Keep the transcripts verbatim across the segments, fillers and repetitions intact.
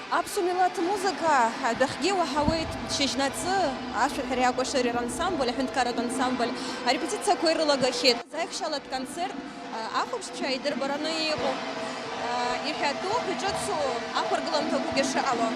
Аԥсуа милаҭ музыка адәахьгьы уаҳауеит. Шьыжьнаҵы ашәаҳәареи акәашареи рансамбль, аҳәынҭқарратә ансамбль арепетициақәа ирылагахьеит. Аихшьалатә концерт ахәаԥшцәа идырбараны иҟоуп. Иҳәатәуп, иҿыцу ақәыргыламҭақәагьы шыҟало.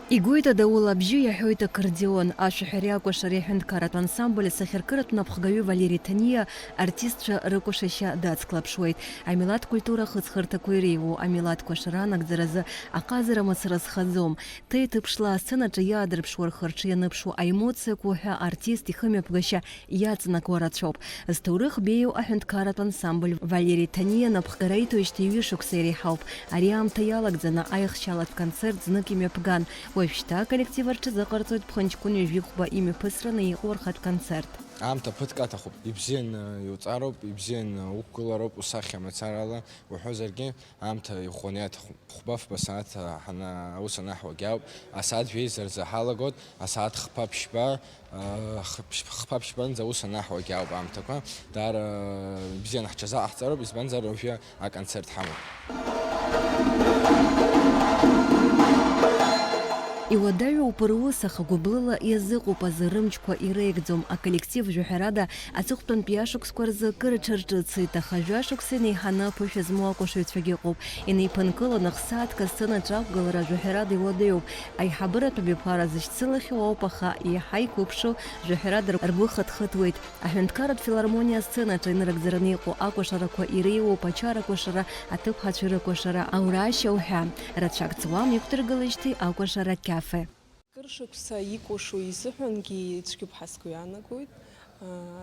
Игоит адаул абжьы, иаҳәоит аккордеон. Ашәаҳәареи акәашареи аҳәынҭқарратә ансамбль асахьаркыратә напхгаҩы Валери Ҭаниа артистцәа рыкәашашьа дацклаԥшуеит. Амилаҭ культура ахыҵхырҭақәа иреиуоу амилаҭ кәашара анагӡаразы аҟазара мацара зхаӡом. Ҭеиҭыԥшла асценаҿы иаадырԥшуа рхы-рҿы ианыԥшу аемоциақәа уҳәа артист ихымҩаԥгашьа иаҵанакуа рацәоуп. Зҭоурых беиоу аҳәынҭқарратә ансамбль Валери Ҭаниа напхгара иҭоижьҭеи ҩышықәса иреиҳауп. Ари аамҭа иалагӡаны аихшьалатә концерт знык имҩаԥган. Уажәшьҭа аколлектив рҽазыҟарҵоит ԥхынҷкәын ҩажәихәба имҩаԥысраны иҟоу рхатә концерт. Аамҭа ԥыҭк аҭахуп. Ибзианы иуҵароуп, ибзианы уқәгылароуп, усахьа мацарала уҳәозаргьы, аамҭа иӷәӷәаны иаҭахуп. Хәба-фба сааҭ ҳана-, аус анаҳуагь ауп. Асааҭ жәеиза рзы ҳалагоит, асааҭ хԥа-ԥшьба, а, хԥ-, хԥа-ԥшьбанӡа аус анаҳуагь ауп аамҭақәа. Даара бзианы ҳҽазаҟаҳҵароуп, избанзар уажәы аконцерт ҳамоуп. Иуадаҩуп рус, аха гәыблыла иазыҟоуп азы, рымчқәа иреигӡом. Аколлектив жәаҳәарада аҵыхәтәантәи ашықәсқәа рзы кыр аҽарҿыцит, аха жәашықәса инеиҳаны аԥышәа змоу акәашаҩцәагьы ыҟоуп. Инеиԥынкыланы х-сааҭк асценаҿы ақәгылара жәаҳәарада иуадаҩуп. Аиҳабыратә абиԥара зышьцылахьоу ауп, аха иаҳа иқәыԥшу, жәаҳәарада ргәы хыҭхыҭуеит. Аҳәынҭқарратә филармониа асценаҿы инарыгӡараны иҟоу акәашарақәа иреиуоуп ачара кәашара, аҭыԥҳацәа рыкәашара, аурашьа уҳәа. Рацәак ҵуам иқәдыргылеижьҭеи акәашара қьафе. Кыр шықәса икәашо изыҳәангьы ицәгьоуп ҳәа сгәы иаанагоит.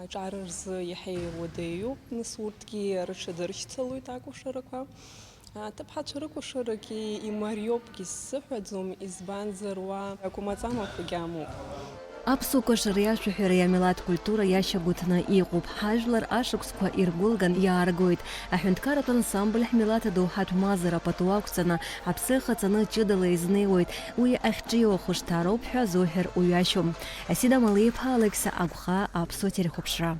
Аҿар рзы иаҳа иуадаҩуп, нас урҭгьы рыҽадыршьцылоит акәашарақәа. Аҭыԥҳацәа рыкәашарагьы имариоупгьы сзыҳәаӡом, избанзар, уа акәмаҵамақәагьы амоуп. Аԥсуа кәашареи ашәаҳәареи амилаҭ культура иашьагәыҭны иҟоуп. Ҳажәлар ашықәсқәа иргәылган иааргоит. Аҳәынҭқарратә ансамбль ҳмилаҭ адоуҳатә мазара пату ақәҵаны, аԥсы ахаҵаны ҷыдала изнеиуеит. Уи ахьҿиоу ахәышҭаароуп ҳәа азоуҳәар уҩашьом. Асида Малиԥа, Алықьса Агәхаа, Аԥсуа телехәаԥшра.